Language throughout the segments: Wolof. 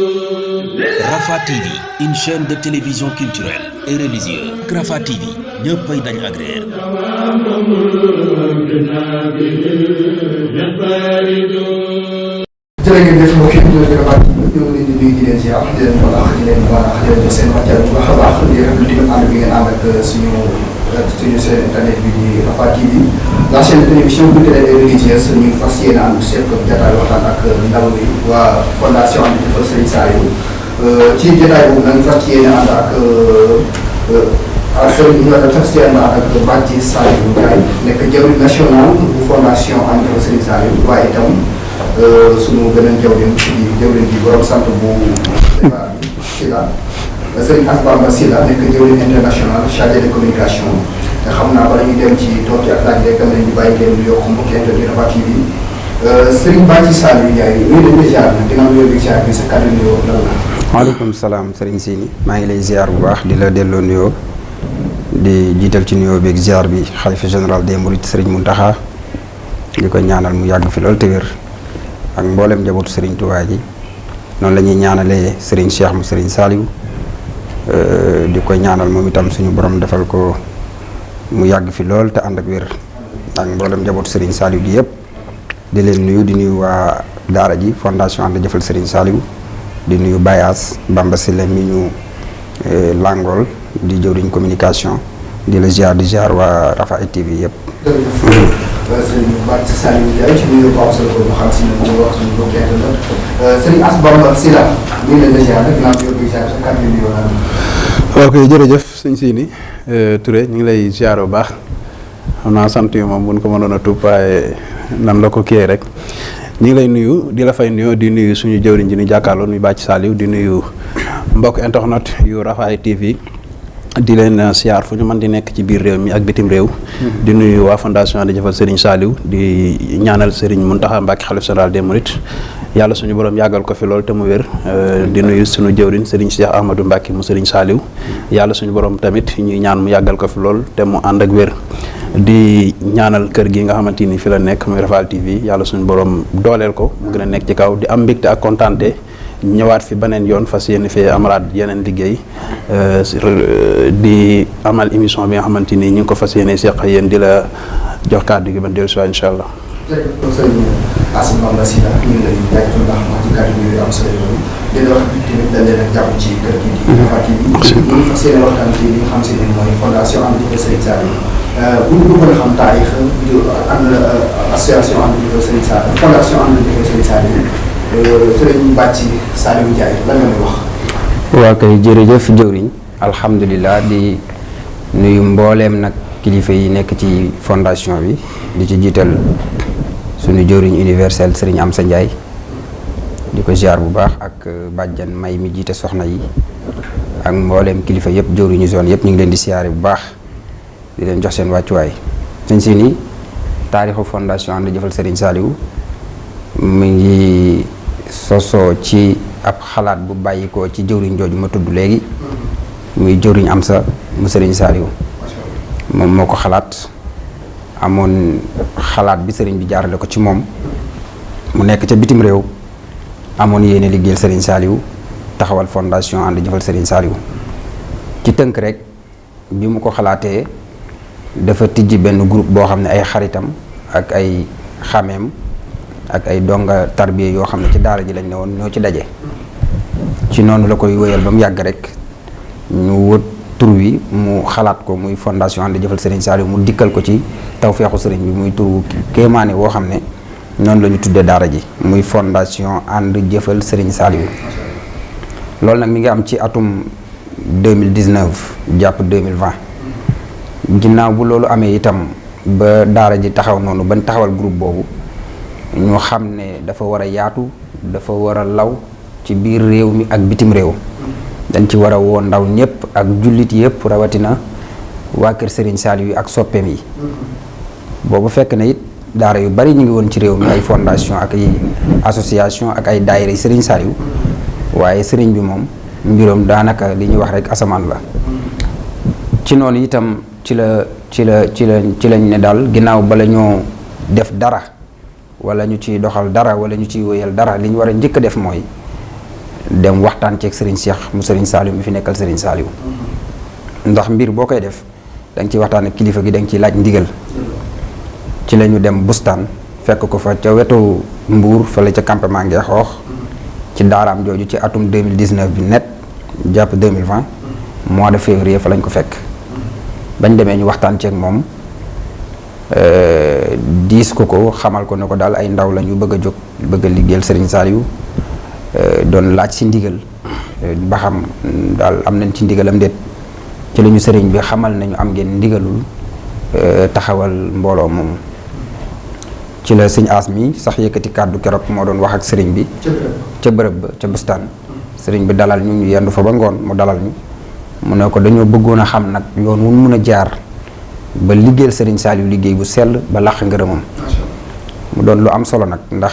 Rafah TV, une chaîne de télévision culturelle et religieuse. Rafah TV ñëppay dañ agréer. jërë ngeen jëf mbokk yi ñu ngi leen di nuyu di leen ziar di leen baax di leen baax di leen jox seen wàccal bu baax a baax di rafetlu tamit ànd bi ngeen ànd ak suñu seen internet bi di Rafah TV la chaîne de télévision culturelle et religieuse ñu fas yéene ànd seq jotaay waxtaan ak ndaw bi waa fondation Ande Jëfal Serigne Saliou ci jotaay boobu nag fas yéene ànd ak Serigne fas yéene ànd ak Badji Saliou Ndiaye nekk jawriñ national bu fondation Ande Jëfal Serigne Saliou waaye itam sunu beneen jawriñ bi borom sant bu Sila Serigne Asbamba Sila nekk jawriñ international chargé de communication te xam naa bala ñuy dem ci tontu ak laaj rek dama leen di bàyyi leen di yokk mbokk internet Rafah TV Serigne Badji Saliou Ndiaye ñu dañ lay ziar nag ginnaaw yooyu ziar bi sa kàddu nuyoo lan la. waaleykum salaam Serigne Sini maa ngi lay ziar bu baax di la delloo nuyoo di jiital ci nuyoo beeg ziar bi xalifa général des Mourides Serigne Mountakha di ko ñaanal mu yàgg fi lool te wér ak mboolem njabootu Serigne Touba ji noonu la ñuy ñaanalee Serigne Cheikh mu Serigne Saliou di ko ñaanal moom itam suñu borom defal ko mu yàgg fi lool te ànd ak wér ak mboolem njabootu Serigne Saliou gi yëpp di leen nuyu di nuyu waa daara ji fondation Ande Jëfal Serigne Saliou di nuyu Bayas Bamba Sile mi ñu langool di jëwriñ communication di la ziar di ziar waa Rafah TV yëpp. Serigne Badji Saliou Ndiaye ci nuyu bu am solo ko xam si ne moom wax suñu mbokk internet Serigne Asbamba Sila ñu ngi leen di ziar rek naan yóbbu ziar sa kàddu yi yow ok jërëjëf sëñ Sini Touré ñu ngi lay ziar bu baax xam naa sant yi moom buñ ko mënoon a tuub waaye nan la ko kiyee rek ñu ngi lay nuyu di la fay nuyoo di nuyu suñu jëwriñ ji ni jàkkaarloo muy Badji Saliou di nuyu mbokk internet yu Rafah TV di leen siyaar fu ñu mën di nekk ci biir réew mi ak bitim réew di nuyu waa fondation Ande Jëfal Serigne Saliou di ñaanal Serigne Mountakha Mbacké xalifa général des Mourides yàlla suñu borom yàggal ko fi lool te mu wér di nuyu suñu jëwriñ Serigne Cheikh Ahmadou Mbacké mu Serigne Saliou yàlla suñu borom tamit ñuy ñaan mu yàggal ko fi lool te mu ànd ak wér di ñaanal kër gi nga xamante ni fi la nekk muy Rafah TV yàlla suñu borom dooleel ko mu gën a nekk ci kaw di am mbégte ak kontaante ñëwaat fi beneen yoon fas yéene fee amalaat yeneen liggéey di amal émission bi nga xamante ni ñu ngi ko fas yéene seq yéen di la jox kàddu gi ba dellu si waat incha allah. jërëjëf sëñ Asbamba Sila ñu ngi lay jaajëfal baax ma ci kàddu yu am solo yooyu di la wax tamit dañ leen ak jàmm ci kër gi di Rafah TV ñu fas yéene waxtaan ci li nga xam si ne mooy fondation Ande Jëfal Serigne Saliou bu ñu bëggoon a xam taarix ak association Ande Jëfal Serigne Saliou fondation Ande Jëfal Serigne Saliou Serigne Badji Saliou Ndiaye lan nga may wax. waa kay jërëjëf jëwriñ alhamdulilah di nuyu mbooleem nag kilifa yi nekk ci fondation bi di ci jiital suñu jëwriñ universel Serigne Amsa Ndiaye di ko ziar bu baax ak bàjjan may mi jiite soxna yi ak mbooleem kilifa yëpp jëwriñu zone yëpp ñu ngi leen di siyaare bu baax di leen jox seen wàccuwaay sëñ si ni taarixu fondation Ande Jëfal Serigne Saliou mu ngi sosoo ci ab xalaat bu bàyyikoo ci jëwriñ jooju ma tudd léegi muy jëwriñ Amsa mu Serigne Saliou moom moo ko xalaat amoon xalaat bi sëriñ bi jaarale ko ci moom mu nekk ca bitim réew amoon yéene liggéeyal Serigne Saliou taxawal fondation Ande Jëfal Serigne Saliou ci tënk rek bi mu ko xalaatee dafa tijji benn groupe boo xam ne ay xaritam ak ay xameem ak ay donga tarbiya yoo xam ne ci daara ji lañ ne woon ñoo ci daje ci noonu la koy wéyal ba mu yàgg rek ñu wët tur wi mu xalaat ko muy fondation Ande Jëfal Serigne Saliou mu dikkal ko ci tawfeexu sëriñ bi muy tur kéemaane woo xam ne noonu la ñu tuddee daara ji muy fondation Ande Jëfal Serigne Saliou loolu nag mi ngi am ci atum 2019 jàpp 2020 ginnaaw bu loolu amee itam ba daara ji taxaw noonu ban taxawal groupe boobu ñu xam ne dafa war a yaatu dafa war a law ci biir réew mi ak bitim réew dañ ci war a woo ndaw ñëpp ak jullit yëpp rawatina waa kër Serigne Saliou yi ak soppeem yi boobu fekk na it daara yu bari ñu ngi woon ci réew mi ay fondation ak ay association ak ay daayira yi Serigne Saliou waaye Serigne bi moom mbiroom daanaka li ñuy wax rek asamaan la ci noonu itam ci lañ ne daal ginnaaw bala ñoo def dara wala ñu ciy doxal dara wala ñu ciy wéyal dara li ñu war a njëkk a def mooy dem waxtaan ceeg Serigne Cheikh mu Serigne Saliou mi fi nekkal Serigne Saliou ndax mbir boo koy def da nga ciy waxtaan ak kilifa gi da nga ciy laaj ndigal ci la ñu dem bustaan fekk ko fa ca wetu Mbour fële ca campement ngee xoox ci daaraam jooju ci atum 2019 bi net jàpp 2020 mois de février fa lañ ko fekk bañ demee ñu waxtaan ceeg moom diis ko xamal ko ne ko daal ay ndaw la ñu bëgg a jóg bëgg a liggéeyal Serigne Saliou doon laaj si ndigal ba xam daal am nañ ci ndigalam déet ci la ñu sëriñ bi xamal nañu am ngeen ndigalul taxawal mbooloo moomu ci la sëñ As mi sax yëkkati kàddu keroog moo doon wax ak sëriñ bi ca bërëb ba ca bustaan sëriñ bi dalal ñu yendu fa ba ngoon mu dalal ñu mu ne ko dañoo bëggoon a xam nag yoon wu mun a jaar ba liggéeyal Serigne Saliou liggéey bu sell ba làq ngërëmam mu doon lu am solo nag ndax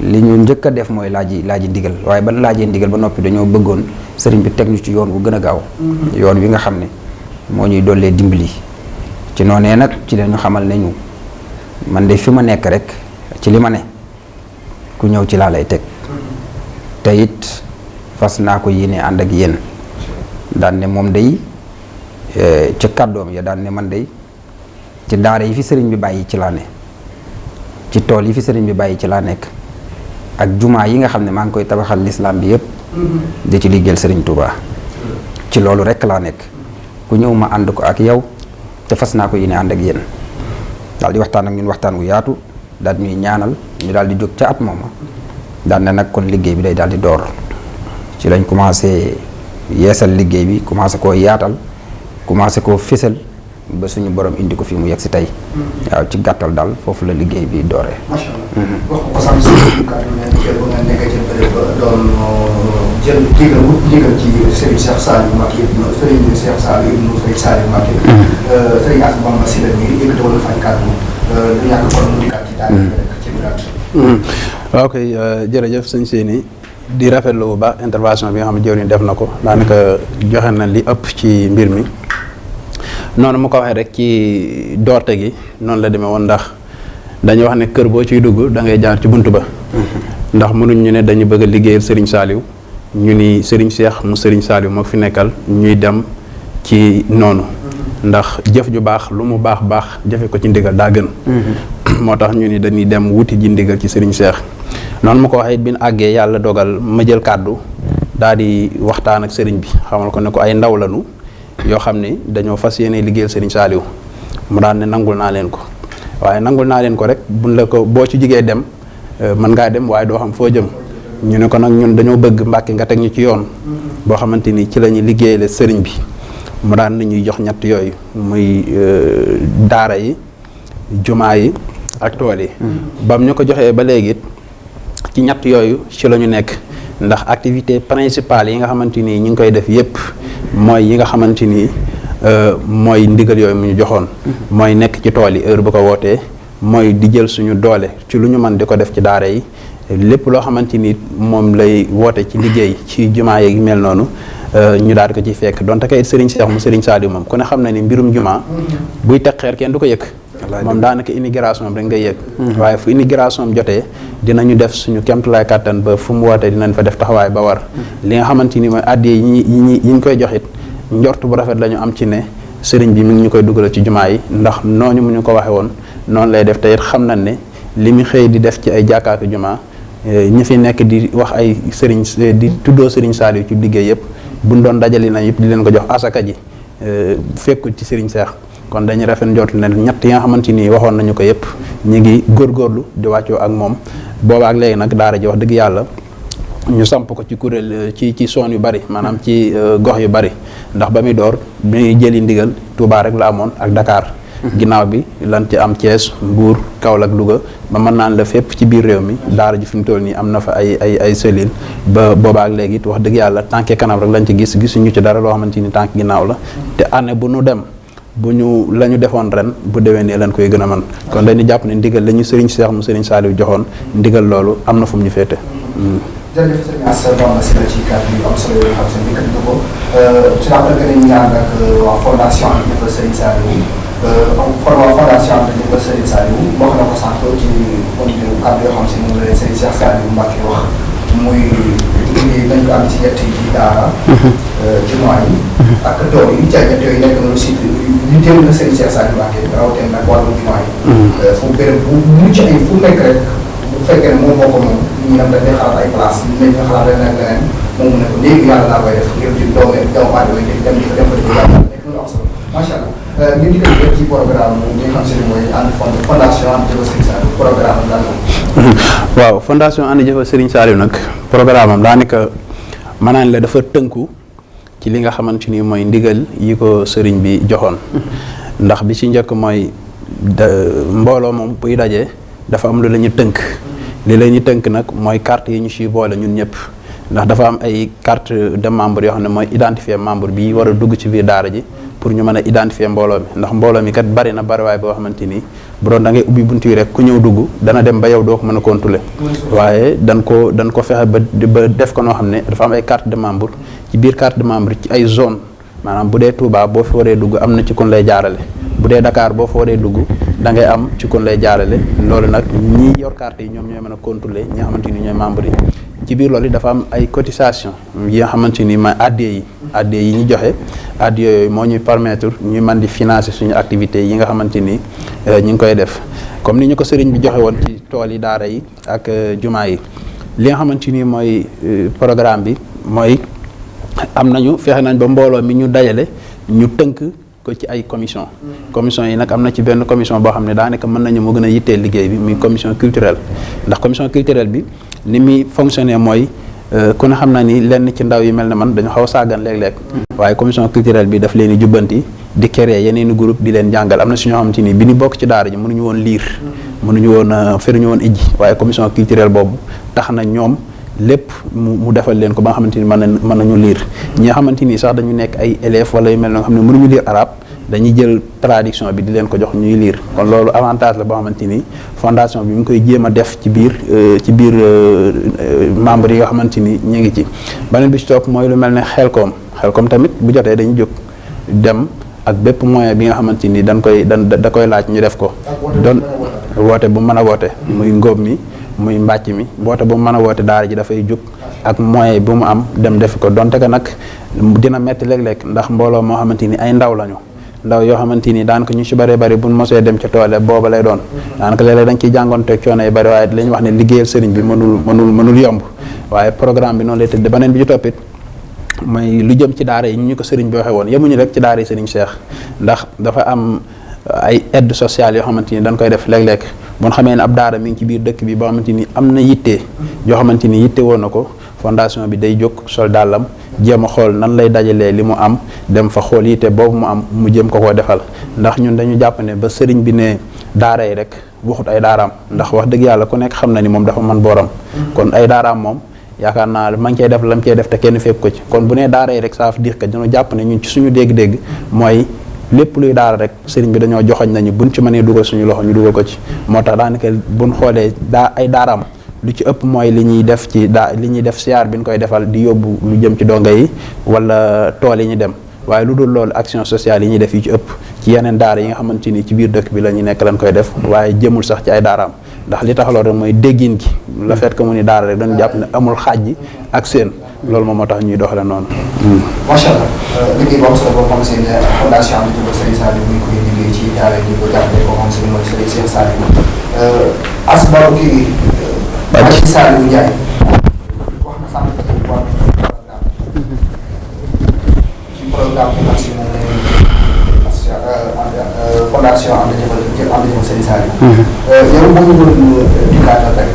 li ñu njëkk a def mooy laaji ndigal waaye ban laajee ndigal ba noppi dañoo bëggoon sëriñ bi teg ñu ci yoon bu gën a gaaw yoon wi nga xam ne moo ñuy dollee dimbali ci noonee nag ci la ñu xamal ne ñu man de fi ma nekk rek ci li ma ne ku ñëw ci laa lay teg te it fas naa ko yéene ànd ak yéen daan ne moom day ca kàddoom ya daan ne man day ci daara yi fi sëriñ bi bàyyi ci laa ne ci tool yi fi sëriñ bi bàyyi ci laa nekk ak jumaa yi nga xam ne maa ngi koy tabaxal lislaam bi yëpp di ci liggéeyal sëriñ Touba ci loolu rek laa nekk ku ñëw ma ànd ko ak yow te fas naa ko yéene ànd ak yéen daal di waxtaan ak ñun waxtaan wu yaatu daal ñuy ñaanal ñu daal di jóg ca at mooma daan ne nag kon liggéey bi day daal di door ci lañ commencé yeesal liggéey bi commencé koo yaatal commencé koo fésal ba suñu borom indi ko fi mu yegg si tey waaw ci gàttal daal foofu la liggéey bi dooree. macha allah wax ko sànq si kàddu ne cër ba nga nekk ca bëre ba doon jël ndigal wut ndigal ci Serigne Cheikh Saliou Mbacké Serigne Cheikh Saliou ibnu Serigne Saliou Mbacké Serigne As Bamba Sylla mi yëkkati woon fay kàddu du ñàkk kon mu dikkaat ci daal rek ci biraat. waaw kay jërëjëf sëñ Séni di rafetlu bu baax intervention bi nga xam ne jëwriñ def na ko daanaka joxe na li ëpp ci mbir mi noonu mu ko waxee rek ci doorte gi noonu la demee woon ndax dañuy wax ne kër boo ciy dugg da ngay jaar ci bunt ba ndax mënuñ ñu ne dañu bëgg a liggéeyal Serigne Saliou ñu ni Serigne Cheikh mu Serigne Saliou moo fi nekkal ñuy dem ci noonu ndax jëf ju baax lu mu baax jëfe ko ci ndigal daa gën moo tax ñu ni dañuy dem wuti ji ndigal ci Serigne Cheikh noonu ma ko waxee bi ñu àggee yàlla dogal ma jël kàddu daal di waxtaan ak sëriñ bi xamal ko ne ko ay ndaw lañu yoo xam ne dañoo fas yéene liggéeyal Serigne Saliou mu daan ne nangul naa leen ko waaye nangul naa leen ko rek buñ la ko boo ci jigee dem mën ngaa dem waaye doo xam foo jëm ñu ne ko nag ñun dañoo bëgg Mbàkke nga teg ñu ci yoon boo xamante ni ci la ñuy liggéeyale sëriñ bi mu daan na ñuy jox ñett yooyu muy daara yi jumaa yi ak tool yi bam ñu ko joxee ba léegi ci ñett yooyu ci la ñu nekk ndax activité principale yi nga xamante ni ñi ngi koy def yépp mooy yi nga xamante ni mooy ndigal yooyu mu ñu joxoon mooy nekk ci tool yi heure bu ko wootee mooy di jël suñu doole ci lu ñu mën di ko def ci daara yi lépp loo xamante ni moom lay woote ci liggéey ci jumaa yeeg mel noonu ñu daal di ko ciy fekk donte kay Serigne Cheikh mu Serigne Saliou moom ku ne xam na ni mbirum jumaa buy teg xeer kenn du ko yëg moom daanaka immigration rek ngay yëg waaye fu immigration jotee dinañu def suñu kemtulaay kàttan ba fu mu wootee dinañ fa def taxawaay ba war li nga xamante ni mooy addiya yi ñu koy joxit njort bu rafet la ñu am ci ne sëriñ bi mi ngi ñu koy dugal ci jumaa yi ndax nooñu mu ñu ko waxe woon noonu lay def te it xam nañ ne li mu xëy di def ci ay jàkkaatu jumaa ñi fi nekk di wax ay sëriñ di tuddoo Serigne Saliou ci liggéey yëpp buñ doon dajali na yëpp di leen ko jox asaka ji fekkul ci Serigne Cheikh kon dañuy rafet njort ne ñett yi nga xamante ni waxoon nañu ko yëpp ñu ngi góorgóorlu di wàccoo ak moom booba ak léegi nag daara ji wax dëgg yàlla ñu samp ko ci kuréel ci zone yu bari maanaam ci gox yu bari ndax ba muy door bi ñuy jëli ndigal Touba rek la amoon ak Dakar ginnaaw bi lan ci am Thiès Mbour Kaolack Louga ba mën naan la fépp ci biir réew mi daara ji fi mu toll nii am na fa ay cellules ba booba ak léegi it wax dëgg yàlla tànke kanam rek lañ ci gisuñu ci dara loo xamante ni tànk ginnaaw la te année bu nu dem bu ñu la ñu defoon ren bu déwénee lañ koy gën a mën kon dañuy jàpp ne ndigal la ñu Serigne Cheikh mu Serigne Saliou joxoon ndigal loolu am na fu mu ñu féete. jërëjëf sëñ As doon na si la ci kàddu yu am solo yoo xam ne yëkkati nga ko ci rappel que nañu ñaan ak waa fondation Ande Jëfal Serigne Saliou waa fondation Ande Jëfal Serigne Saliou wax na ko sànq ci kàddu yoo xam si moom la leen Serigne Cheikh Saliou Mbacké wax muy liggéey nañ ko am ci ñett yi ci daara jumaa yi ak tool yi ca ñett yooyu nekk na aussi ñu teew na Serigne Cheikh Saliou Mbacké rawatina nag wàllu jumaa yi fu béréb bu mucc ay fu nekk rek bu fekkee ne moom moo ko moom ñu dem dañuy xalaat ay place ñu nekk nga xalaat leneen leneen moom mu ne ko léegi yàlla laa koy def ngir di doomu aadama yi dem di ko dem ba di ko jàppale nekk lu am solo macha allah ngir di ko ci programme bi nga xam si ne mooy ànd fondation Ande Jëfal Serigne Saliou programme daal waaw fondation Ande Jëfal Serigne Saliou nag programme am daanaka mën naa la dafa tënku ci li nga xamante ni mooy ndigal yi ko sëriñ bi joxoon ndax bi ci njëkk mooy mbooloo moom buy dajee dafa am lu la ñu tënk li la ñu tënk nag mooy carte yi ñu ciy boole ñun ñëpp ndax dafa am ay carte de membre yoo xam ne mooy identifier membre bi war a dugg ci biir daara ji pour ñu mën a identifier mbooloo mi ndax mbooloo mi kat bari na bariwaay boo xamante ni bu doon da ngay ubbi buntu yi rek ku ñëw dugg dana dem ba yow doo ko mën a contrôler waaye dañ ko fexe ba def ko noo xam ne dafa am ay carte de membre ci biir carte de membre ci ay zone maanaam bu dee Touba boo fi waree dugg am na ci kon lay jaarale bu dee Dakar boo fa waree dugg da ngay am ci kon lay jaarale loolu nag ñi yor carte yi ñoom ñooy mën a contrôler ñi nga xamante ni ñooy membre yi ci biir loolu dafa am ay cotisation yi nga xamante ni ma addiya yi ñu joxe addiya yooyu moo ñuy permettre ñu mën di financer suñu activités yi nga xamante ni ñu ngi koy def comme ni ñu ko sëriñ bi joxe woon ci tool yi daara yi ak jumaa yi li nga xamante ni mooy programme bi mooy am nañu fexe nañ ba mbooloo mi ñu dajale ñu tënk ko ci ay commission yi nag am na ci benn commission boo xam ne daanaka mën nañu moo gën a yitteel liggéey bi muy commission culturelle ndax commission culturelle bi ni muy fonctionner mooy ku ne xam na ni lenn ci ndaw yi mel ne man dañu xaw a sàggan léeg-léeg waaye commission culturelle bi daf leen di jubbanti di créer yeneen i groupe di leen jàngal am na si ñoo xamante ni bi ñu bokk ci daara ji mënuñu woon lire mënuñu woon feruñu woon ijji waaye commission culturelle boobu tax na ñoom lépp mu defal leen ko ba nga xamante ni mën nañu lire ñi nga xamante ni sax dañu nekk ay élèves wala yu mel nga xam ne mënuñu lire arabe dañuy jël traduction bi di leen ko jox ñuy lire kon loolu avantage la boo xamante ni fondation bi mu ngi koy jéem a def ci biir membres yi nga xamante ni ñu ngi ci. beneen bi ci topp mooy lu mel ne xelkom tamit bu jotee dañu jóg dem ak bépp moyen bi nga xamante ni da koy laaj ñu def ko. doon woote bu mën a woote. muy ngóob mi muy mbàcc mi woote bu mën a woote daara ji dafay jóg ak moyen bu mu am dem def ko donte que nag dina metti léeg-léeg ndax mbooloo moo xamante ni ay ndaw lañu. ndaw yoo xamante ni daanaka ñu ci bëree bëri buñ mosee dem ca toole booba lay doon daanaka léeg-léeg dañ ciy jàngoonteeg coono yu bëri waaye li ñu wax ne liggéeyal sëriñ bi mënul yomb waaye programme bi noonu lay tëdd beneen bi ci toppit mooy lu jëm ci daara yi ñu ko sëriñ bi waxee woon yemuñu rek ci daara yi sëriñ Cheikh ndax dafa am ay aide sociale yoo xamante ni dañ koy def léeg-léeg bon xamee ne ab daara mi ngi ci biir dëkk bi boo xamante ni am na yitte yoo xamante ni yitte woon na ko fondation bi day jóg sol dàllam jéem a xool nan lay dajalee li mu am dem fa xool yitte boobu mu am mu jéem ko defal ndax ñun dañu jàpp ne ba sëriñ bi ne daara yi rek waxut ay daaraam ndax wax dëgg yàlla ku nekk xam na ni moom dafa mën booram kon ay daaraam moom yaakaar naa ma ngi cey def lam cey def te kenn fekk ko ci kon bu nee daara yi rek saa fa diix ka dañoo jàpp ne ñun ci suñu dégg-dégg mooy lépp luy daara rek sëriñ bi dañoo joxoñ nañu buñ ci mënee dugal suñu loxo ñu dugal ko ci moo tax daanaka buñ xoolee ay daaraam lu ci ëpp mooy li ñuy def siyaar bi ñu koy defal di yóbbu lu jëm ci donga yi wala tool yi ñu dem waaye lu dul loolu action sociale yi ñuy def yu ci ëpp ci yeneen daara yi nga xamante ni ci biir dëkk bi la ñu nekk lañ koy def waaye jëmul sax ci ay daaraam ndax li tax loolu rek mooy déggin gi le fait que mu ni daara rek dañu jàpp ne amul xaaj ji ak seen loolu moom moo tax ñuy doxale noonu. macha allah liggéey boobu solo boobu xam ne fondation Ande Jëfal Serigne Saliou bu ñu koy liggéey ci daara yi ñu ko jàppale ko xam ne mooy Serigne Cheikh Saliou asbaabu kii Baye Saliou Ndiaye wax na sànq ci wàllu programme bi nga xam si moom la fondation Ande Jëfal Serigne Saliou. yow boo ñu doon éducateur rek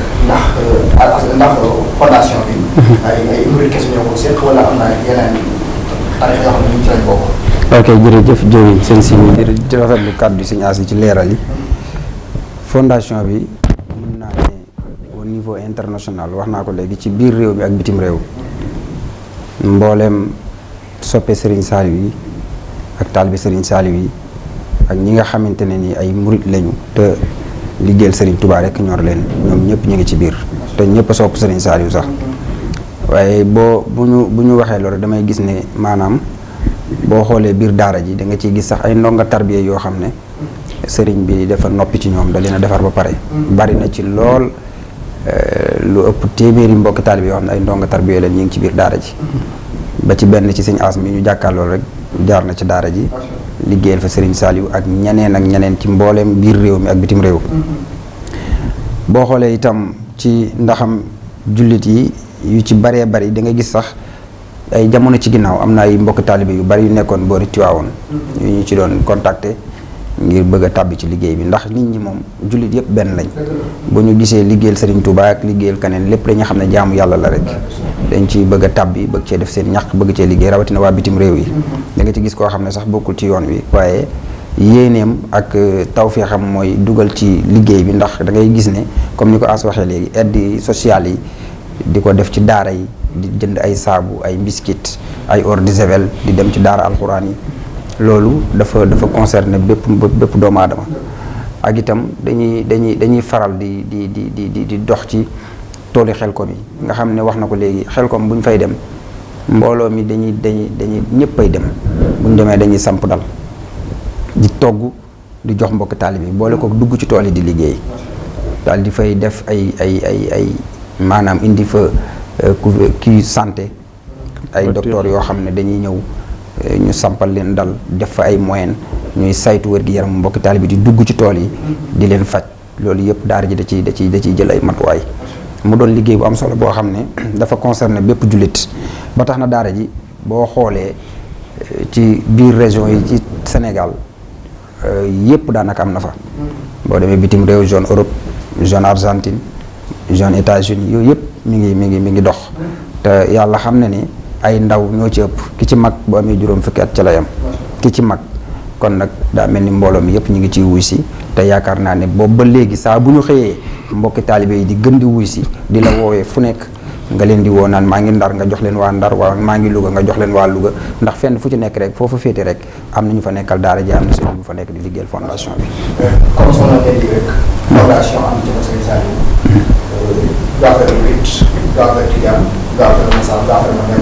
ndax fondation bi. ay murid kese ñoo ko seq wala am na yeneen tarix yoo xam ne ñu ci lañ bokk. ok jërëjëf jëwriñ sëñ si di rafetlu kàddu yi sëñ As yi ci leeral yi fondation bi mën naa ne au niveau international wax naa ko léegi ci biir réew mi ak bitim réew mbooleem soppe Serigne Saliou yi ak taalibe Serigne Saliou yi ak ñi nga xamante ne ni ay murid lañu te liggéeyal Serigne Touba rek ñor leen ñoom ñëpp ñu ngi ci biir te ñëpp a sopp Serigne Saliou sax waaye bu ñu waxee loolu damay gis ne maanaam boo xoolee biir daara ji da nga ciy gis sax ay ndonga tarbiya yoo xam ne sëriñ bi dafa noppi ci ñoom da leen a defar ba pare. bari na ci lool lu ëpp téeméeri mbokki taalibe yoo xam ne ay ndonga tarbiya leen ñu ngi ci biir daara ji. ba ci benn ci sëñ as mi ñu jàkkaarloo rek jaar na ci daara ji. liggéeyal fa sëriñ Saliou ak ñeneen ci mbooleem biir réew mi ak bitim réew. boo xoolee itam ci ndaxam jullit yi yu ci baree bari da nga gis sax ay jamono ci ginnaaw am na ay mbokk taalibe yu bari yu nekkoon boori Tiwaawoon yu ñu ci doon contacter ngir bëgg a tàbbi ci liggéey bi ndax nit ñi moom jullit yëpp benn lañ bu ñu gisee liggéeyal Serigne Touba ak liggéeyal keneen lépp dañu xam ne jaamu yàlla la rek dañ ci bëgg a tàbbi bëgg cee def seen ñax bëgg cee liggéey rawatina waa bitim réew yi da nga ci gis koo xam ne sax bokkul ci yoon wi waaye yéeneem ak tawfeexam mooy dugal ci liggéey bi ndax da ngay gis ne comme ni ko As waxee léegi aide sociale yi di ko def ci daara yi di jënd ay saabu ay mbiskit ay eau de javel di dem ci daara alxuraan yi loolu dafa concerné bépp doomu aadama ak itam dañuy faral di dox ci tooli xelkom yi nga xam ne wax na ko léegi xelkom bu ñu fay dem mbooloo mi dañuy ñëppay dem bu ñu demee dañuy samp dal di togg di jox mbokk taalibe bi boole ko dugg ci tool yi di liggéey daal di fay def ay maanaam indi fa kii santé ay docteur yoo xam ne dañuy ñëw ñu sampal leen dal def fa ay moyen ñuy saytu wér gi yaram mbokk taalibe bi di dugg ci tool yi di leen faj loolu yëpp daara ji da ciy jël ay matuwaay mu doon liggéey bu am solo boo xam ne dafa concerné bépp jullit ba tax na daara ji boo xoolee ci biir région yi ci Sénégal yëpp daanaka am na fa boo demee bitim réew zone Europe zone Argentine zone États-Unis yooyu yëpp mi ngi dox te yàlla xam ne ni ay ndaw ñoo ci ëpp ki ci mag bu amee juróom fukki at ca la yam ki ci mag kon nag daa mel ni mbooloo mi yëpp ñu ngi ciy wuy si te yaakaar naa ne boobu ba léegi saa bu ñu xëyee mbokki taalibe yi di gën di wuy si di la woowee fu nekk nga leen di woo naan maa ngi Ndar nga jox leen waa Ndar waa maa ngi Louga nga jox leen waa Louga ndax fenn fu ci nekk rek foofu féete rek am na ñu fa nekkal daara ji am na sëriñ bu fa nekk di liggéeyal fondation bi. comme soxna Ndeye rek fondation am ci Serigne Saliou. Gaafara Murit Gaafara Tijaan Gaafara Masal Gaafara Magal.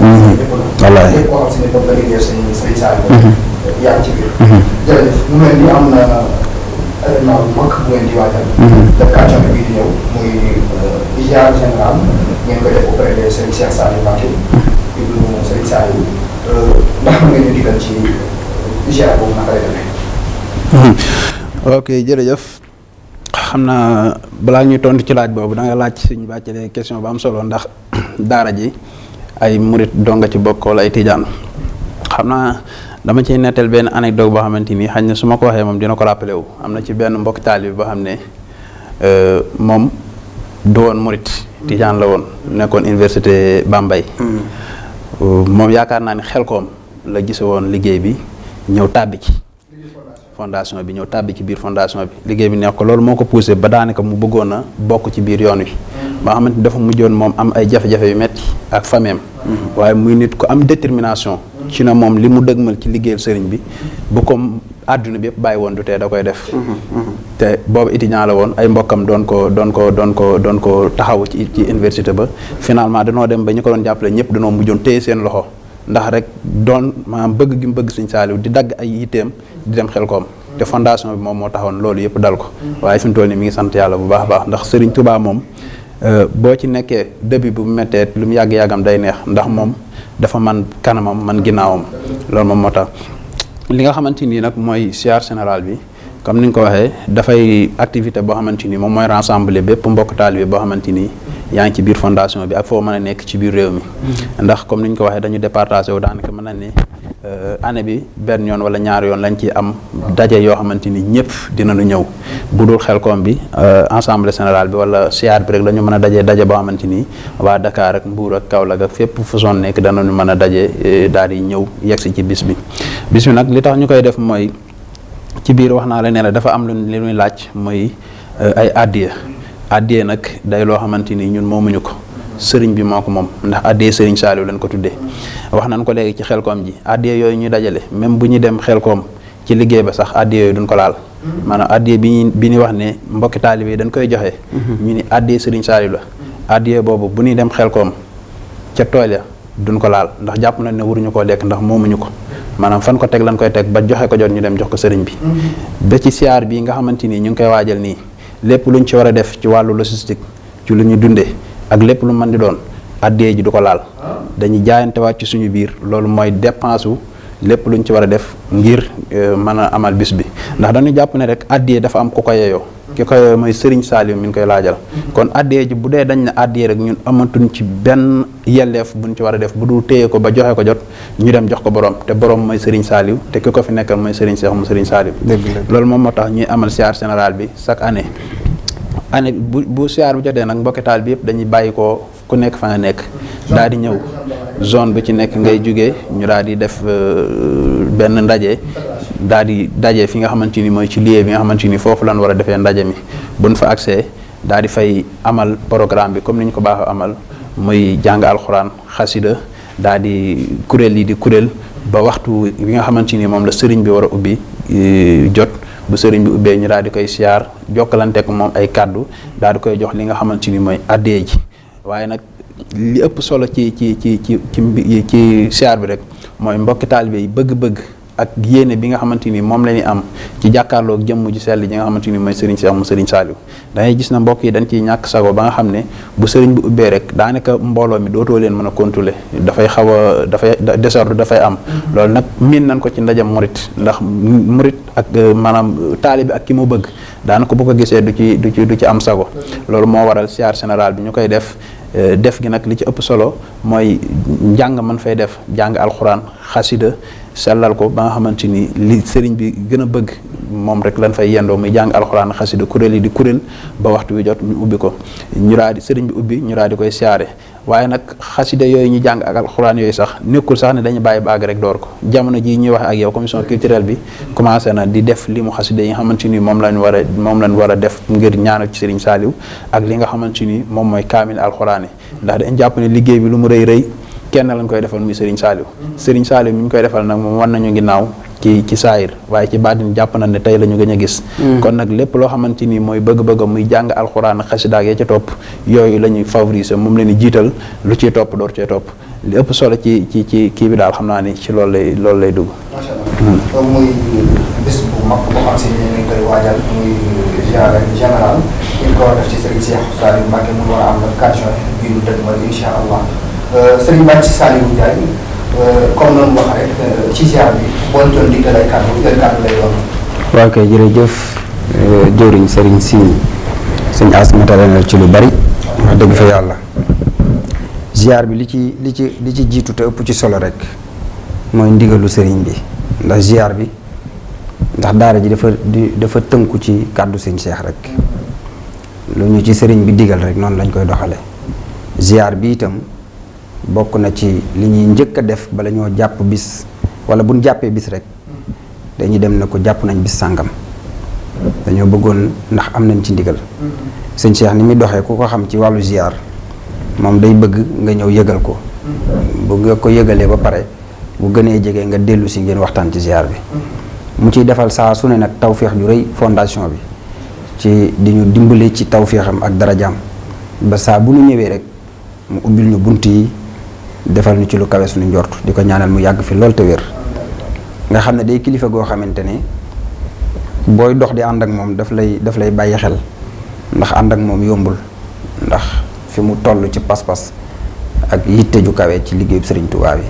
wallaahi lépp koo xam si ne boobu la liggéeyal Serigne Saliou. yaa ngi ci biir. jërëjëf mu mel ni am na événement bu mag bu ngeen di waajal. délégation bi bii di ñëw muy ziar général ngeen koy def auprès de Serigne Cheikh Saliou Mbacké ibnu Serigne Saliou ndax mën nga ñu digal ci ziar boobu naka lay demee. ok jërëjëf xam naa balaa ñuy tontu ci laaj boobu da nga laaj suñu bàccelee question bu am solo ndax daara ji ay murit donga ci bokk wala ay tijaan xam naa dama ciy netteel benn anecdote boo xamante ni xañ na su ma ko waxee moom dina ko rappelé wu am na ci benn mbokk taalibe boo xam ne moom du woon murit tijaan la woon nekkoon université Bambey moom yaakaar naa ni Xelkom la gise woon liggéey bi ñëw tàbbi ci fondation bi ñëw tàbbi ci biir fondation bi liggéey bi neex ko loolu moo ko poussé ba daanaka mu bëggoon a bokk ci biir yoon wi ba xamante dafa mujjoon moom am ay jafe-jafe yu metti ak fameem waaye muy nit ku am détermination ci na moom li mu dëgmal ci liggéeyal sëriñ bi bu ko àdduna bi yëpp bàyyi woon du tee da koy def te boobu étudiant la woon ay mbokkam doon ko taxaw ci université ba finalement danoo dem ba ñu ko doon jàppale ñëpp danoo mujjoon téye seen loxo ndax rek doon maanaam bëgg gi mu bëgg Sëriñ Saaliw di dagg ay yitteem di dem Xelkom te fondation bi moom moo taxoon loolu yëpp dal ko waaye fi mu toll nii mi ngi sant yàlla bu baax a baax ndax Sëriñ Tuubaa moom boo ci nekkee début bu méttee lu mu yàgg-yàggam day neex ndax moom dafa man kanamam man ginnaawam loolu moom moo tax li nga xamante nii nag mooy siyaar général bi comme ni nga ko waxee dafay activité boo xamante ni moom mooy rassembler bépp mbokk taalibe boo xamante ni yaa ngi ci biir fondation bi ak foo mën a nekk ci biir réew mi ndax comme ni ñu ko waxee dañu départagé wu daanaka mën na ne année bi benn yoon wala ñaari yoon lañ ci am daje yoo xamante ni ñëpp dinañu ñëw bu dul Xelkom bi assemblée générale bi wala siyaar bi rek la ñu mën a daje boo xamante ni waa Dakar ak Mbour ak Kaolack ak fépp fu zone nekk danañu mën a daje daal di ñëw yegsi ci bis bi nag li tax ñu koy def mooy ci biir wax naa la ne la dafa am lu ñuy laaj mooy ay addiye nag day loo xamante ni ñun moomuñu ko sëriñ bi moo ko moom ndax addiye sëriñ Saliou lañ ko tuddee wax nañ ko léegi ci Xelkom ji addiye yooyu ñuy dajale même bu ñu dem Xelkom ci liggéey ba sax addiye yooyu duñ ko laal maanaam addiye bi ñu wax ne mbokki taalibe yi dañ koy joxe ñu ni addiye sëriñ Saliou la addiye boobu bu ñuy dem Xelkom ca tool ya duñ ko laal ndax jàpp nañ ne waruñu koo lekk ndax moomuñu ko maanaam fan ko teg lañ koy teg ba joxe ko jot ñu dem jox ko sëriñ bi ba ci siyaar bi nga xamante ni ñu ngi koy waajal nii lépp luñ ci war a def ci wàllu logistique ci lu ñu dundee ak lépp lu mën di doon addee ji du ko laal dañuy jaayantewaat ci suñu biir loolu mooy dépense wu lépp luñ ci war a def ngir mën a amal bis bi ndax dañu jàpp ne rek addee dafa am ku ko yeyoo ki ko yeyoo mooy Serigne Saliou mi ngi koy laajal kon addee ji bu dee dañ ne addee rek ñun amatuñ ci benn yelleef buñ ci war a def bu dul téye ko ba joxe ko jot ñu dem jox ko borom te borom mooy Serigne Saliou te ki ko fi nekkal mooy Serigne Cheikh mu Serigne Saliou loolu moom moo tax ñuy amal siyaar général bi chaque année bu siyaar bi jotee nag mbokki taal bi yëpp dañuy bàyyi ko ku nekk fa nga nekk daal di ñëw zone bu ci nekk ngay jugee ñu daal di def benn ndaje daal di daje fi nga xamante ni mooy ci lieu bi nga xamante ni foofu lan war a defee ndaje mi buñ fa accès daal di fay amal programme bi comme ni ñu ko baaxoo amal muy jàng alxuraan xasida daal di kuréel yi di kuréel ba waxtu bi nga xamante ni moom la sëriñ bi war a ubbi jot bu sëriñ bi ubbee ñu daal di koy siyaar jokkalanteek moom ay kàddu daal di koy jox li nga xamante ni mooy addee ji waaye nag li ëpp solo ci siyaar bi rek mooy mbokki taalibe yi bëgg-bëgg ak yéene bi nga xamante ni moom la ñuy am ci jàkkaarloog jëmm ji sell ji nga xamante ni mooy Serigne Cheikh mu Serigne Saliou dangay gis na mbokk yi dañ ciy ñàkk sago ba nga xam ne bu sëriñ bi ubbee rek daanaka mbooloo mi dootoo leen mën a contrôler dafay xaw a dafay désordre dafay am loolu nag miin nañ ko ci ndajam murit ndax murit ak maanaam taalibe ak ki mu bëgg daanaka bu ko gisee du ci am sago loolu moo waral siyaar général bi ñu koy def gi nag li ci ëpp solo mooy njàng man fay def jàng alxuraan xasida sellal ko ba nga xamante ni li sëriñ bi gën a bëgg moom rek lan fay yendoo muy jàng alxuraan xasida kuréel yi di kuréel ba waxtu wi jot ñu ubbi ko ñu daal di sëriñ bi ubbi ñu daal di koy siyaare waaye nag xasida yooyu ñu jàng ak alxuraan yooyu sax nekkul sax ne dañu bàyyi baag rek door ko jamono jii ñuy wax ak yow commission culturelle bi commencé na di def li mu xasida yi nga xamante ni moom lañ war a def ngir ñaanal ci Serigne Saliou ak li nga xamante ni moom mooy kaamil alxuraan yi ndax dañ jàpp ne liggéey bi lu mu rëy rëy kenn lañ koy defal muy Serigne Saliou Serigne Saliou mi ñu koy defal nag moom war nañu ginnaaw ci saayir waaye ci baatin jàpp na ne tey la ñu gën a gis kon nag lépp loo xamante ni mooy bëgg-bëgg muy jàng alxuraan xasida ya ca topp yooyu la ñuy favoriser moom la ñuy jiital lu ciy topp door cee topp li ëpp solo ci kii bi daal xam naa ni ci loolu lay dugg. macha allah muy bés bu mag boo xam si ne ñu ngi koy waajal muy ziara général ñu ko war a def ci Serigne Cheikh Saliou Mbacké mu war a am le 4 juin bii ñu dëgmal incha allah Serigne Mbacké Saliou Ndiaye comme noonu wax rek ci ziar bi boo ñu doon diggal ay kàddu lay doon. waaw kay jërëjëf jëwriñ Serigne sëñ As matale na ci lu bari wax dëgg fa yàlla ziar bi li ci jiitu te ëpp ci solo rek mooy ndigalu sëriñ bi ndax ziar bi ndax daara ji dafa tënku ci kàddu sëñ Cheikh rek lu ñu ci sëriñ bi digal rek noonu lañ koy doxale ziar bi itam bokk na ci li ñuy njëkk a def bala ñoo jàpp bis wala buñ jàppee bis rek dañuy dem na ko jàpp nañ bis sàngam dañoo bëggoon ndax am nañ ci ndigal sëñ Cheikh ni muy doxee ku ko xam ci wàllu ziar moom day bëgg nga ñëw yëgal ko bu nga ko yëgalee ba pare bu gënee jege nga dellu si ngeen waxtaan ci ziar bi mu ciy defal saa su ne nag tawféex ju rëy fondation bi ci di ñu dimbali ci tawféexam ak darajaam ba saa bu ñu ñëwee rek mu ubbil ñu bunt yi defal ñu ci lu kawe suñu njort di ko ñaanal mu yàgg fi lool te wér nga xam ne day kilifa goo xamante ne booy dox di ànd ak moom daf lay bàyyi xel ndax ànd ak moom yombul ndax fi mu toll ci pas-pas ak yitte ju kawe ci liggéeyu Serigne Touba bi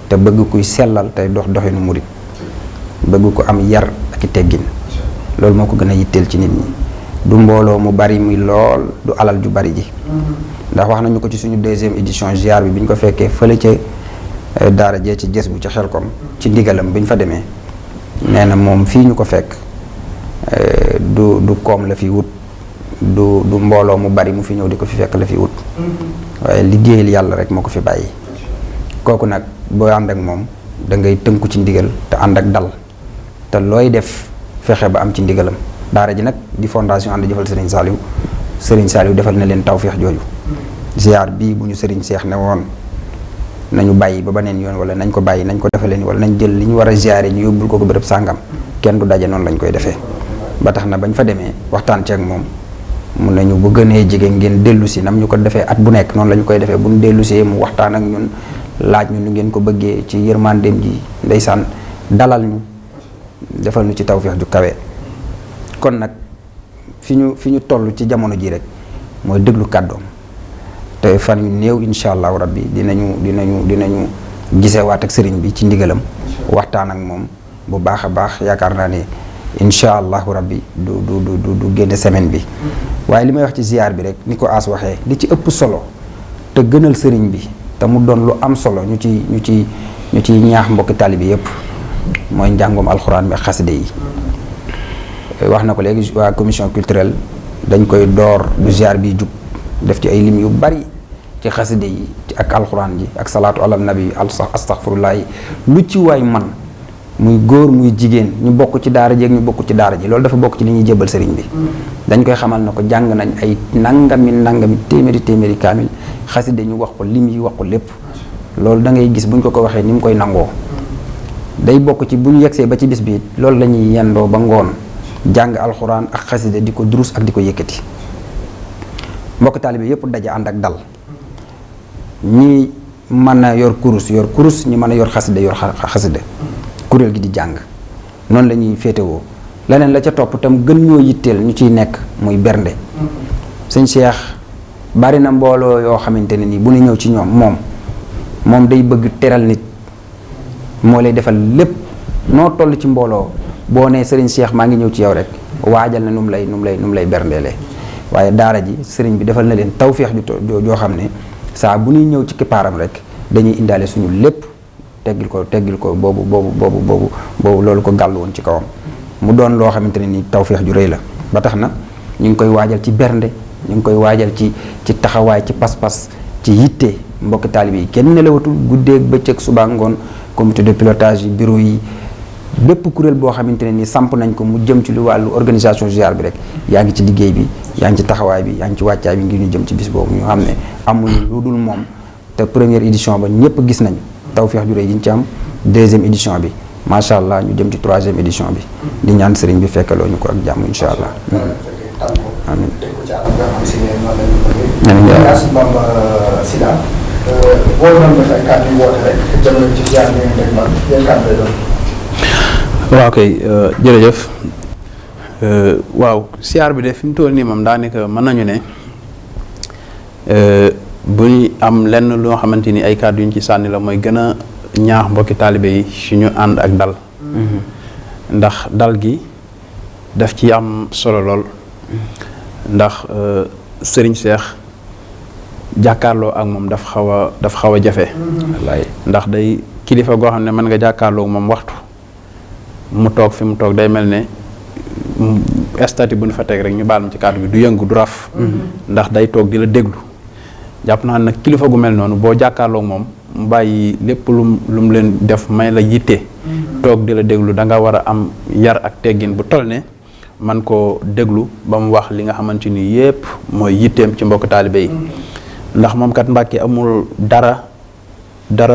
te bëgg kuy sellal tey doxinu murit bëgg ko am yar ak i teggin loolu moo ko gën a yitteel ci nit ñi du mbooloo mu bari muy lool du alal ju bari ji ndax wax nañu ko ci suñu 2e édition ziar bi ñu ko fekkee fële ca daara jee ci gës bu ca Xelkom ci ndigalam bi ñu fa demee nee na moom fii ñu ko fekk du koom la fi wut du mbooloo mu bari mu fi ñëw di ko fi fekk la fi wut waaye liggéeyal yàlla rek moo ko fi bàyyi kooku nag boo ànd ak moom da ngay tënku ci ndigal te ànd ak dal te looy def fexe ba am ci ndigalam daara ji nag di fondation ànd jëfal Serigne Saliou defal na leen tawféex jooju ziar bii bu ñu Serigne Cheikh ne woon nañu bàyyi ba beneen yoon wala nañ ko bàyyi nañ ko defalee nii wala nañ jël li ñu war a ziare ñu yóbbul ko bërëb sàngam kenn du daje noonu lañ koy defee ba tax na bañ fa demee waxtaan ci ak moom mun nañu bu gënee jege ngeen dellu si nam ñu ko defee at bu nekk noonu la ñu koy defee bu ñu dellu see mu waxtaan ak ñun laaj ñu nu ngeen ko bëggee ci yërmandeem ji ndeysaan dalal ñu defal ñu ci tawfeex ju kawe. kon nag fi ñu toll ci jamono ji rek mooy déglu kàddoom te fan yu néew incha allahu rabbi dinañu gisewaat ak sëriñ bi ci ndigalam waxtaan ak moom bu baax a baax yaakaar naa ne incha allahu rabbi du génne semaine bi waaye li may wax ci ziar bi rek ni ko As waxee li ci ëpp solo te gënal sëriñ bi te mu doon lu am solo ñu ci ñaax mbokki taalibe yépp mooy njàngoom alxuraan bi ak xaside yi. wax na ko léegi waa commission culturelle dañ koy door bu ziar bi jub def ci ay lim yu bari ci xaside yi ak alxuraan ji ak salaatu ala nabi astaghfirullah lu ci waay man muy góor muy jigéen ñu bokk ci daara ji ak ñu bokk ci daara ji loolu dafa bokk ci li ñuy jébal sëriñ bi dañ koy xamal na ko jàng nañ ay nangami téeméeri kaamil xaside ñu wax ko lim yi wax ko lépp loolu da ngay gis buñ ko waxee ni mu koy nangoo day bokk ci bu ñu yegsee ba ci bis bi loolu la ñuy yendoo ba ngoon jàng alxuraan ak xaside di ko durus ak di ko yëkkati mbokk taalibe yépp daje ànd ak dal ñi mën a yor kurus ñi mën a yor xaside kuréel gi di jàng noonu la ñuy féetewoo leneen la ca topp tam gën ñoo yitteel ñu ciy nekk muy bernde sëñ Cheikh bari na mbooloo yoo xamante ne nii bu ñu ñëw ci ñoom moom day bëgg teral nit moo lay defal lépp noo toll ci mbooloo boo nee sëriñ Cheikh maa ngi ñëw ci yow rek waajal na nu mu lay berndeele waaye daara ji sëriñ bi defal na leen tawféex joo xam ne saa bu ñuy ñëw ci kippaaram rek dañuy indaale suñu lépp teggil ko boobu loolu ko gàll woon ci kawam mu doon loo xamante ne ni tawféex ju rëy la ba tax na ñu ngi koy waajal ci bernde ñu ngi koy waajal ci taxawaay ci pas-pas ci yitte mbokki taalibe yi kenn nelawatul guddeeg bëccëg suba ngoon comité de pilotage yi bureau yi bépp kuréel boo xamante ne ni samp nañ ko mu jëm ci lu wàllu organisation ziar bi rek yaa ngi ci liggéey bi yaa ngi ci taxawaay bi yaa ngi ci wàccaay bi ngir ñu jëm ci bis boobu ñu xam ne amuñu lu dul moom te première édition ba ñëpp gis nañ tawféex ju rëy yi ñu ci am deuxième édition bi macha allah ñu jëm ci troisième édition bi di ñaan sëriñ bi fekkaloo ñu ko ak jàmm incha allah. amiin. waaw kay jërëjëf waaw siyaar bi de fi mu toll nii moom daanaka mën nañu ne bu ñu am lenn loo xamante ni ay kàddu yu ñu ci sànni la mooy gën a ñaax mbokki taalibe yi su ñu ànd ak dal ndax dal gi daf ci am solo lool ndax sëriñ Seex jàkkaarloo ak moom daf xaw a jafe ndax day kilifa goo xam ne mën nga jàkkaarloo moom waxtu mu toog fi mu toog day mel ne statut bu ñu fa teg rek ñu baal ma ci kàddu bi du yëngu du raf ndax day toog di la déglu jàpp naa nag kilifa gu mel noonu boo jàkkaarloo moom mu bàyyi lépp lu mu leen def may la yitte toog di la déglu da nga war a am yar ak teggin bu toll ne man koo déglu ba mu wax li nga xamante ni yépp mooy yitteem ci mbokk taalibe yi ndax moom kat Mbàkke amul dara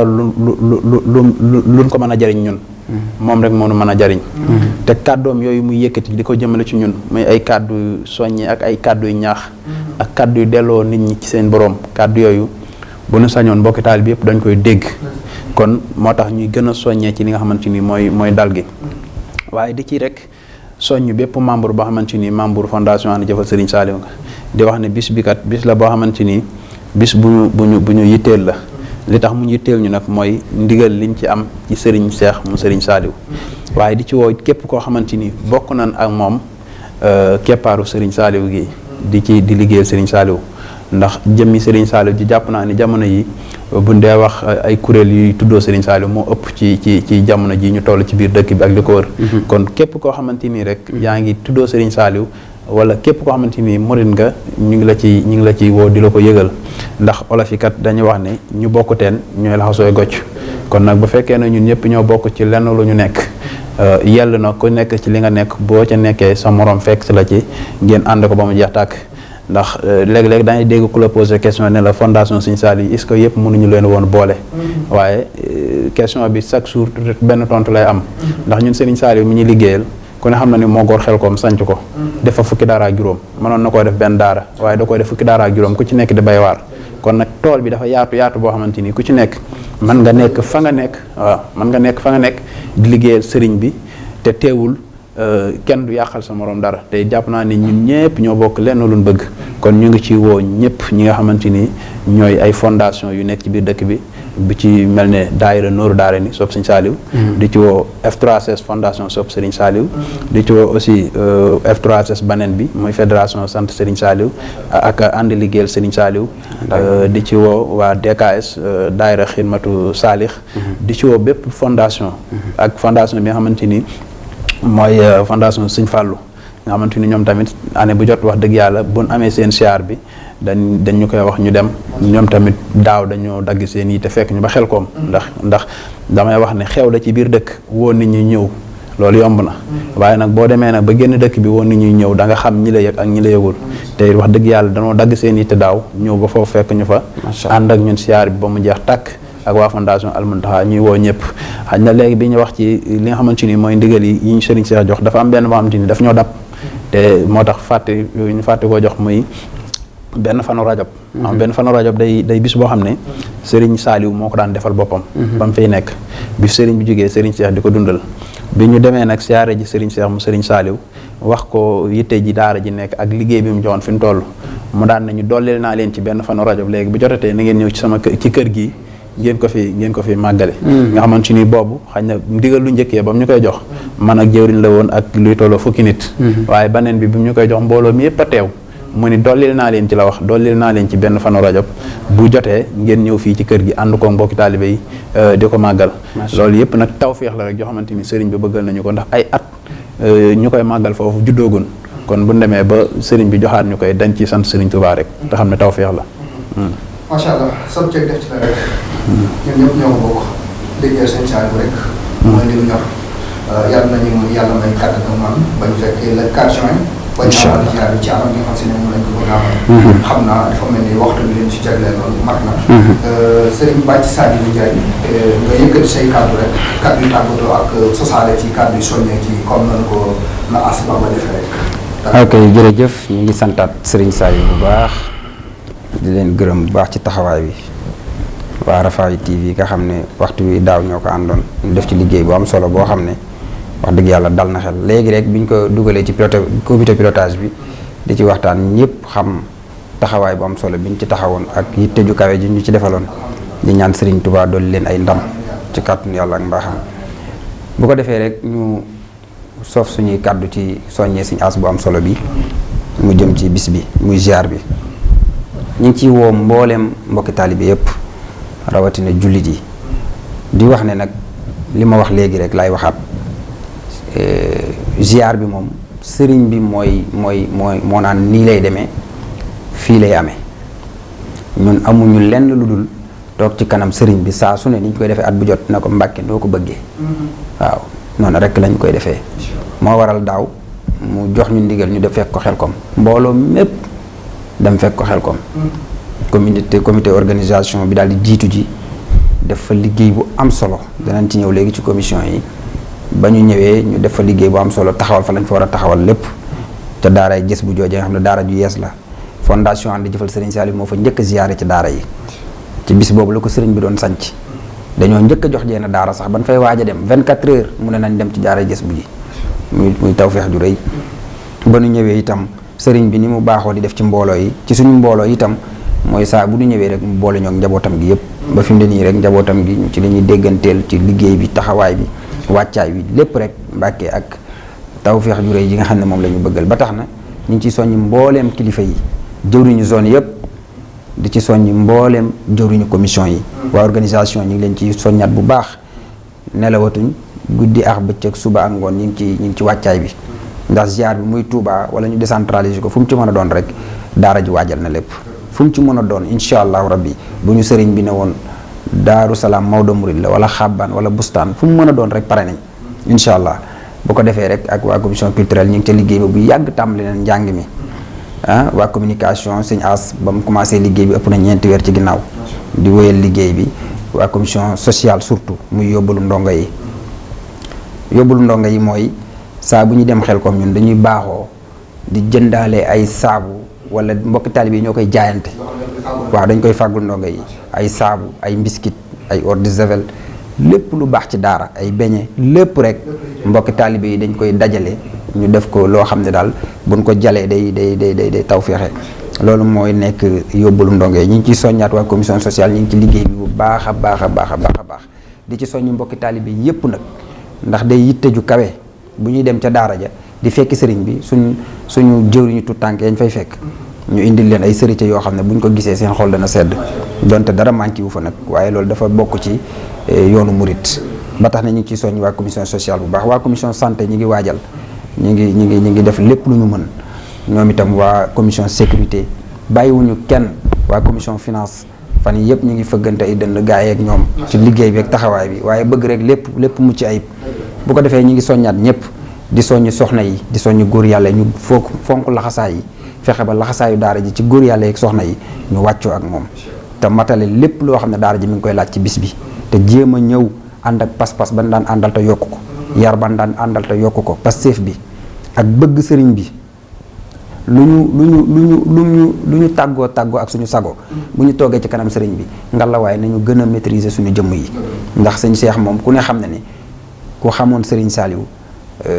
luñ ko mën a jariñ ñun moom rek moo nu mën a jariñ te kàddoom yooyu muy yëkkati di ko jëmale ci ñun muy ay kàddu soññe ak ay kàddu yu ñaax ak kàddu yu delloo nit ñi ci seen borom kàddu yooyu bu nu sañoon mbokki taalibe bi yëpp dañ koy dégg kon moo tax ñuy gën a soññee ci li nga xamante ni mooy dal gi waaye di ci rek soññ bépp membre boo xamante ni membre fondation ànd jëfal Serigne Saliou nga di wax ne bis bi kat bis la boo xamante ni bis bu ñu yitteel la li tax mu yitteel ñu nag mooy ndigal liñ ci am ci Serigne Cheikh mu Serigne Saliou waaye di ci woo képp koo xamante ni bokk nañ ak moom keppaaru Serigne Saliou gi di liggéeyal Serigne Saliou ndax jëmmi Serigne Saliou ji jàpp naa ni jamono yi bu dee wax ay kuréel yuy tuddoo Serigne Saliou moo ëpp ci jamono ji ñu toll ci biir dëkk bi ak li ko wër kon képp koo xamante ni rek yaa ngi tuddoo Serigne Saliou wala képp koo xamante ni murit nga ñu ngi la ci woo di la ko yëgal ndax olof yi kat dañuy wax ne ñu bokk teen ñooy laxasooy gocc kon nag bu fekkee ne ñun ñëpp ñoo bokk ci lenn lu ñu nekk yell na ku nekk ci li nga nekk boo ca nekkee sa morom fekk si la ci ngeen ànd ko ba mu jeex tàkk ndax léeg-léeg dangay dégg ku la posé question ne la fondation Serigne Saliou est-ce que yëpp mënuñu leen woon boole waaye question bi chaque jour benn tontu lay am ndax ñun Serigne Saliou mi ñu liggéeyal ku ne xam na ni moo góor Xelkom sanc ko def fa fukki daara ak juróom mënoon na koo def benn daara waaye da koy def fukki daara ak juróom ku ci nekk di bay waar kon nag tool bi dafa yaatu boo xamante ni ku ci nekk mën nga nekk fa nga nekk waaw mën nga nekk fa nga nekk di liggéeyal sëriñ bi te teewul kenn du yàqal sa morom dara te jàpp naa ni ñun ñëpp ñoo bokk lenn luñ bëgg kon ñu ngi ci woo ñëpp ñi nga xamante ni ñooy ay fondation yu nekk ci biir dëkk bi ci mel ne daayira Nooru Daarayni sopp Serigne Saliou di ci woo F3S fondation sopp Serigne Saliou di ci woo aussi F3S baneen bi mooy fédération sant Serigne Saliou ak ànd liggéeyal Serigne Saliou di ci woo waa DKS daayira Xidmatu Saalix di ci woo bépp fondation ak fondation bi nga xamante ni mooy fondation Sëñ Fallou nga xamante ni ñoom tamit année bu jot wax dëgg yàlla buñ amee seen siyaar bi dañ ñu koy wax ñu dem ñoom tamit daaw dañoo dagg seen yi te fekk ñu ba Xelkom ndax damay wax ne xew la ci biir dëkk woo nit ñi ñëw loolu yomb na waaye nag boo demee nag ba génn dëkk bi woo nit ñi ñëw da nga xam ñi la yëg ak ñi la yëgul te wax dëgg yàlla dañoo dagg seen yi te daaw ñëw ba foofu fekk ñu fa ànd ak ñun siyaar bi ba mu jeex tàkk ak waa fondation Al Muntaha ñuy woo ñëpp xaj na léegi bi ñu wax ci li nga xamante ni mooy ndigal yi ñu Serigne Cheikh jox dafa am benn boo xamante ni daf ñoo dab te moo tax ñu fàtte koo jox muy benn fanu rajab am benn fanu rajab day bis boo xam ne Serigne Saliou moo ko daan defal boppam ba mu fay nekk bi Serigne bi jógee Serigne Cheikh di ko dundal bi ñu demee nag siyaare ji Serigne Cheikh mu Serigne Saliou wax ko yitte ji daara ji nekk ak liggéey bi mu joxoon fi mu toll mu daan nañu dolleel naa leen ci benn fanu rajab léegi bu jotatee na ngeen ñëw ci kër gi ngeen ko fi màggale nga xamante ni boobu xañ na ndigal lu njëkkee ba mu ñu koy jox man ak jëwriñ la woon ak luy tolloo fukki nit waaye baneen bi mu ñu koy jox mbooloo mi yëpp a teew mu ni dollil naa leen ci la wax dollil naa leen ci benn fanu rajab bu jotee ngeen ñëw fii ci kër gi ànd ko mbokki taalibe yi di ko màggal loolu yëpp nag tawféex la rek joo xamante ni sëriñ bi bëggal nañu ko ndax ay at ñu koy màggal foofu juddoogun kon bu demee ba sëriñ bi joxaat ñu koy dañ ci sant sëriñ Tuubaa rek te xam ne tawféex la macha allah sab ceeg def ci la rek ñun ñëpp ñoo ko bokk liggéeyal seen Saliou rek mooy li mu ñor yàlla may kàttan ak man bañ fekkee le 4 juin bañ amal ziar bi ci anam bi nga xam si ne moom lañ ko bëgg a amal xam naa dafa mel ni waxtu bi leen ci jagleel loolu mat na Serigne Bathie Sadibou Ndiaye nga yëkkati say kàddu rek kàddu yu tàggatoo ak sosaale ci kàddu yu soññee ci comme nañu ko na asba ba defee rek ok jërëjëf ñu ngi santaat Serigne Saliou bu baax di leen gërëm bu baax ci taxawaay bi waa Rafah TV nga xam ne waxtu wi daaw ñoo ko àndoon ñu def ci liggéey bu am solo boo xam ne wax dëgg yàlla dal na xel léegi rek biñ ko dugalee ci comité pilotage bi di ci waxtaan ñëpp xam taxawaay bu am solo biñ ci taxawoon ak yitte ju kawe ji ñu ci defaloon di ñaan Serigne Touba dolli leen ay ndam ci kàttanu yàlla ak mbaaxam bu ko defee rek ñu soof suñuy kàddu ci soññee suñu as bu am solo bi mu jëm ci bis bi muy ziar bi ñu ngi ciy woo mbooleem mbokki taalibe yëpp rawatina jullit yi di wax ne nag li ma wax léegi rek laay waxaat ziar bi moom sëriñ bi moo naan nii lay demee fii lay amee ñun amuñu lenn lu dul toog ci kanam sëriñ bi saa su ne ni ñu koy defee at bu jot na ko Mbàkke noo ko bëggee waaw noonu rek lañ koy defee moo waral daaw mu jox ñu ndigal ñu def fekk ko Xelkom mbooloo mépp dem fekk ko Xelkom comité organisation bi daal di jiitu ji def fa liggéey bu am solo danañ ci ñëw léegi ci commission yi ba ñu ñëwee ñu def fa liggéey bu am solo taxawal fa lañ fa war a taxawal lépp te daaray gës bu joojee nga xam ne daara ju yees la fondation ànd jëfal Serigne Saliou moo fa njëkk a ziyaare ci daara yi ci bis boobu la ko sëriñ bi doon sanc dañoo njëkk a jox jeena daara sax ban fay waaj a dem 24 heures mu ne nañ dem ci daaray gës bu ji muy tawfeex ju rëy ba ñu ñëwee itam sëriñ bi ni mu baaxoo di def ci mbooloo yi ci suñu mbooloo itam mooy saa bu ñu ñëwee rek mu boole ñoo njabootam gi yëpp ba fi mu ne nii rek njabootam gi ci la ñuy dégganteel ci liggéey bi taxawaay bi wàccaay bi lépp rek Mbàkke ak tawfeex ju rëy yi nga xam ne moom la ñu bëggal ba tax na ñu ngi ci soññ mbooleem kilifa yi jëwriñu zone yëpp di ci soññ mbooleem jëwriñu commission yi waa organisation ñu ngi leen ci soññaat bu baax nelawatuñ guddi ak bëccëg suba ak ngoon ñu ngi ci wàccaay bi ndax ziar bi muy Touba wala ñu décentraliser ko fu mu ci mën a doon rek daara ji waajal na lépp fu mu ci mën a doon incha allahu rabbi bu ñu sëriñ bi ne woon Daaru Salaam Maodo Mouride la wala Xabbaan wala Bustaan fu mu mën a doon rek pare nañ incha allah bu ko defee rek ak waa commission culturelle ñu ngi ca liggéey ba bu yàgg tàmbali leen njàng mi waa communication sëñ As ba mu commencé liggéey bi ëpp na 4 weer ci ginnaaw di wéyal liggéey bi waa commission sociale surtout muy yóbbalu ndongo yi mooy saa bu ñu dem Xelkom ñun dañuy baaxoo di jëndaale ay saabu wala mbokki taalibe yi ñoo koy jaayante. waaw dañ koy fàggul ndongo yi ay saabu ay mbiskit ay eau de javel lépp lu baax ci daara ay beñe lépp rek mbokki taalibe yi dañ koy dajale ñu def ko loo xam ne daal buñ ko jalee day taw feexe loolu mooy nekk yóbbalu ndongo yi ñu ngi ciy soññaat waa commission sociale ñu ngi ci liggéey bi bu baax a baax di ci soññi mbokki taalibe yi yépp nag ndax day yitte ju kawe bu ñuy dem ca daara ja di fekki sëriñ bi suñu jëwriñu tout tànk yañ fay fekk ñu indil leen ay sërite yoo xam ne bu ñu ko gisee seen xol dana sedd donte dara manqué wu fa nag waaye loolu dafa bokk ci yoonu murit ba tax na ñu ngi ciy soññ waa commission sociale bu baax waa commission santé ñi ngi waajal ñi ngi def lépp lu ñu mën ñoom itam waa commission sécurité bàyyiwuñu kenn waa commission finance fan yi yëpp ñu ngi fëggante ay dënd gaay ak ñoom ci liggéey bi ak taxawaay bi waaye bëgg rek lépp mucc ayib bu ko defee ñi ngi soññaat ñëpp di soññ soxna yi di soññ góor yàlla ñu fonk laxasaay yi fexe ba laxasaayu daara ji ci góor yàlla yeeg soxna yi ñu wàccoo ak moom te matale lépp loo xam ne daara ji mi ngi koy laaj ci bis bi te jéem a ñëw ànd ak pas-pas ban daan àndal te yokku ko yar ban daan àndal te yokku ko pastéef bi ak bëgg sëriñ bi lu ñu tàggoo ak suñu sago bu ñu toogee ci kanam sëriñ bi ngallaawaay nañu gën a maîtriser suñu jëmm yi ndax sëñ Cheikh moom ku ne xam na ne ku xamoon sëriñ Saliou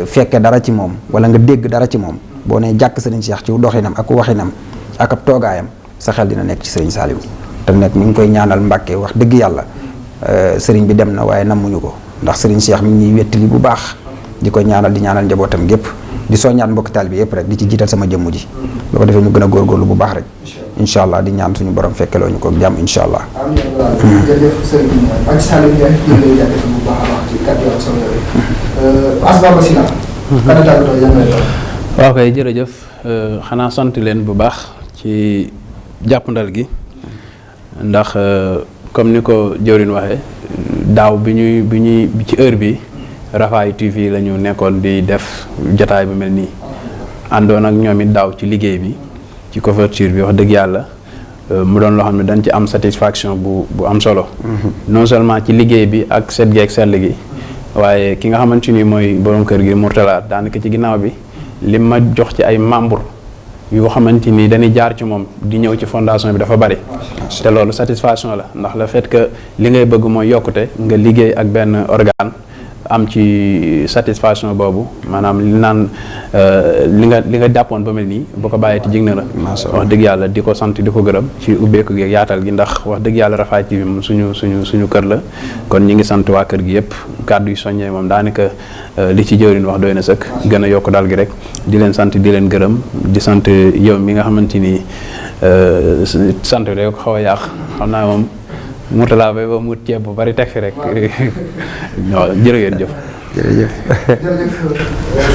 fekke dara ci moom wala nga dégg dara ci moom boo nee jàkk sëriñ Cheikh ci doxinam ak waxinam ak ab toogaayam sa xel dina nekk ci sëriñ Saliou te nag ñu ngi koy ñaanal Mbàkke wax dëgg yàlla sëriñ bi dem na waaye nammuñu ko ndax sëriñ Cheikh mi ngi ñuy wettali bu baax di ko ñaanal di ñaanal njabootam gépp di soññaat mbokki taalibe bi yëpp rek di ci jiital sama jëmm ji boo ko defee ñu gën a góorgóorlu bu baax rek incha allah di ñaan suñu borom fekkeloo ñu ko jàmm incha allah. jërëjëf sëriñ Bathie Saliou Ndiaye ñu ngi lay jaajëfal bu baax a baax ci kàddu yi am solo yooyu. Asbaba Sylla. kan tàggatoo yan lay doon. waaw kay jërëjëf xanaa sant leen bu baax ci jàppandal gi ndax comme ni ko jëwriñ waxee daaw bi ñuy ci heure bi Rafah TV la ñu nekkoon di def jataay bu mel nii àndoon ak ñoom it daaw ci liggéey bi ci couverture bi wax dëgg yàlla mu doon loo xam ne dañ ci am satisfaction bu am solo non seulement ci liggéey bi ak set gi ak sell gi waaye ki nga xamante ni mooy borom kër gi Mourtala daanaka ci ginnaaw bi li ma jox ci ay membre yoo xamante ni dañuy jaar ci moom di ñëw ci fondation bi dafa bari te loolu satisfaction la ndax le fait que li ngay bëgg mooy yokkute nga liggéey ak benn organe am ci satisfaction boobu maanaam li naan li nga jàppoon ba mel nii boo ko bàyyee ci jig na la wax dëgg yàlla di ko sant di ko gërëm ci ubbeeku gi yaatal gi ndax wax dëgg yàlla Rafah TV moom suñu kër la kon ñi ngi sant waa kër gi yëpp kàddu yu soññee moom daanaka li ci jëwriñ wax doy na sëkk gën a yokk daal gi rek di leen sant di leen gërëm di sant yow mi nga xamante ni sant rek xaw a yàq xam naa moom Mourtala bay ba mu ceeb bu bari teg fi rek non jërëjëf. jërëjëf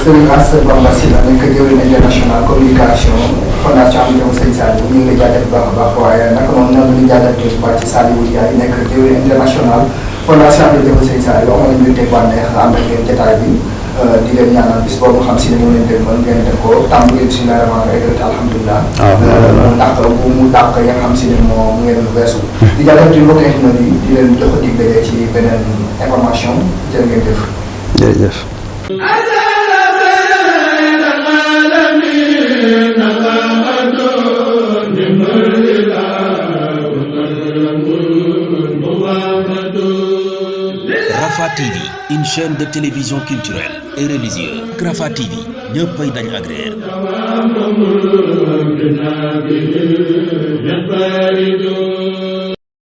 Serigne Asbaba Sylla nekk jëwriñ international communication fondation am ñoom Serigne Saliou ñu ngi lay jaajëf bu baax a baax waaye naka noonu ñoo ngi jaajëf Bathie Saliou Ndiaye nekk jëwriñ international fondation am ñoom Serigne Saliou amoon nañu teg bànneex ànd ak yéen jotaay bi di leen ñaanal bis boobu xam si ne moom leen déggoon ngeen def ko tàmbali bismilaahi rahmaani rahiim alhamdulilah. mu dàq ya xam si ne moo ngeen weesu. di jaajëf di mbokk yi di leen jox dig daje ci beneen information jërë ngeen jëf. jërëjëf. Rafah TV, une chaîne de télévision culturelle et religieuse. Rafah TV, ñëppay dañ agréer.